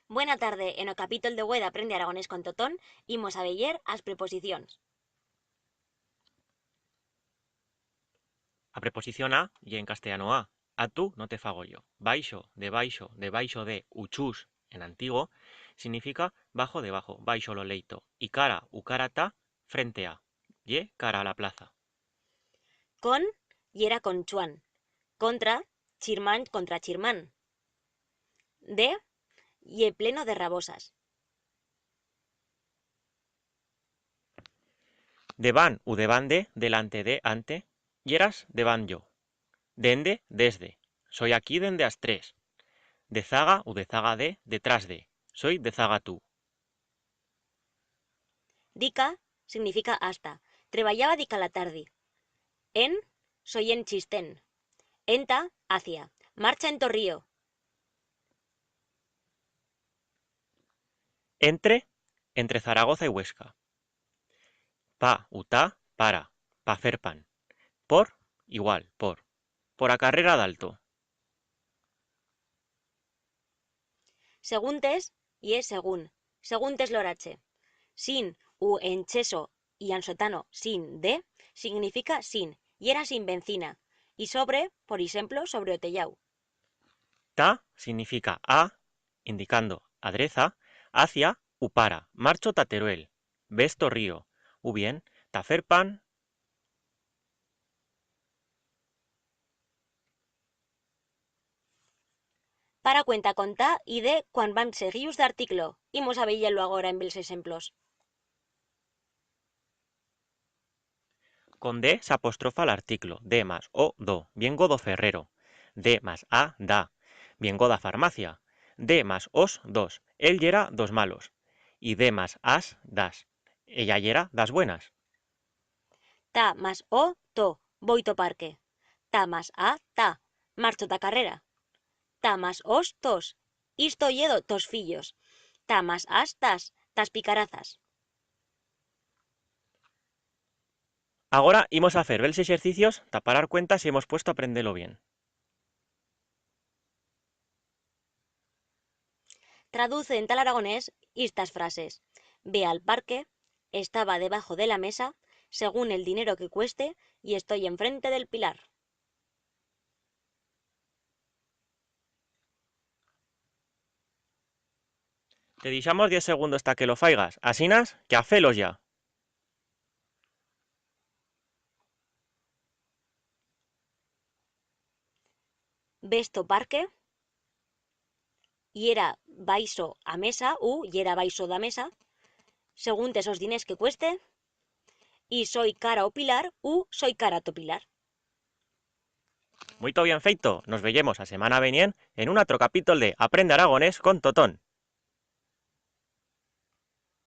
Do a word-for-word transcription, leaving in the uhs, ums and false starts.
Buena tarde, en o capítol de hue d'Aprende Aragonés con Totón, imos a veyer as preposicions. A preposición a ye en castellano a. A tu no te fago yo. Baixo, debaixo, debaixo de, u chus, en antigo, significa bajo, debajo, baixo lo leito. Y cara, u cara ta, frente a. Ye cara a la plaza. Con, yera con Chuan. Contra, chirmán contra chirmán. De, ye pleno de rabosas. Debant u debant de, delante de, ante, yeras debant yo. Dende, desde. Soi aquí dende as tres. Dezaga u dezaga de, detrás de. Soi dezaga tu. Dica significa hasta. Treballaba dica la tardi. En, soi en Chistén. Enta, hacia. Marcha enta o río. Entre, entre Zaragoza y Huesca. Pa u ta, para, pa fer pan. Por, igual, por. Por a carrera d'Alto. Seguntes, ye según. Seguntes l'orache. Sin, u en cheso y ansotano, sin, de, significa sin, yera sin bencina. Y sobre, por eixemplo, sobre o tellau. Ta significa a, indicando adreza, hacia u para, marcho ta Teruel, b'esto río, u bien, ta fer pan. Para cuenta con ta y de cuan van seguius d'articlo. Imos a veyer-lo agora en bels exemplos. Con de s'apostrofa l'articlo, de mas o do, viengo d'o ferrero. De mas a, da, viengo d'a farmacia. De mas os, dos, él yera d'os malos. Y de mas as, das, ella yera d'as buenas. Ta mas o, to, voi t'o parque. Ta mas a, ta, marcho t'a carrera. Ta mas os, tos, isto ye d'o, t'os fillos. Ta mas as, tas, t'as picarazas. Agora imos a fer bels exercicios ta parar cuenta si hemos puesto a aprender-lo bien. Traduce enta l'aragonés istas frases. Ve al parque, estaba debajo de la mesa, según el dinero que cueste, y estoy enfrente del pilar. Te dixamos diez segundos ta que lo faigas, asinas que a fer-los ya. B'esto parque, yera baixo a mesa u yera baixo d'a mesa, seguntes os diners que cueste, y soi cara o pilar u soi cara t'o pilar. Muito bien feito, nos veyemos a semana venient en un atro capítol de Aprende Aragonés con Totón.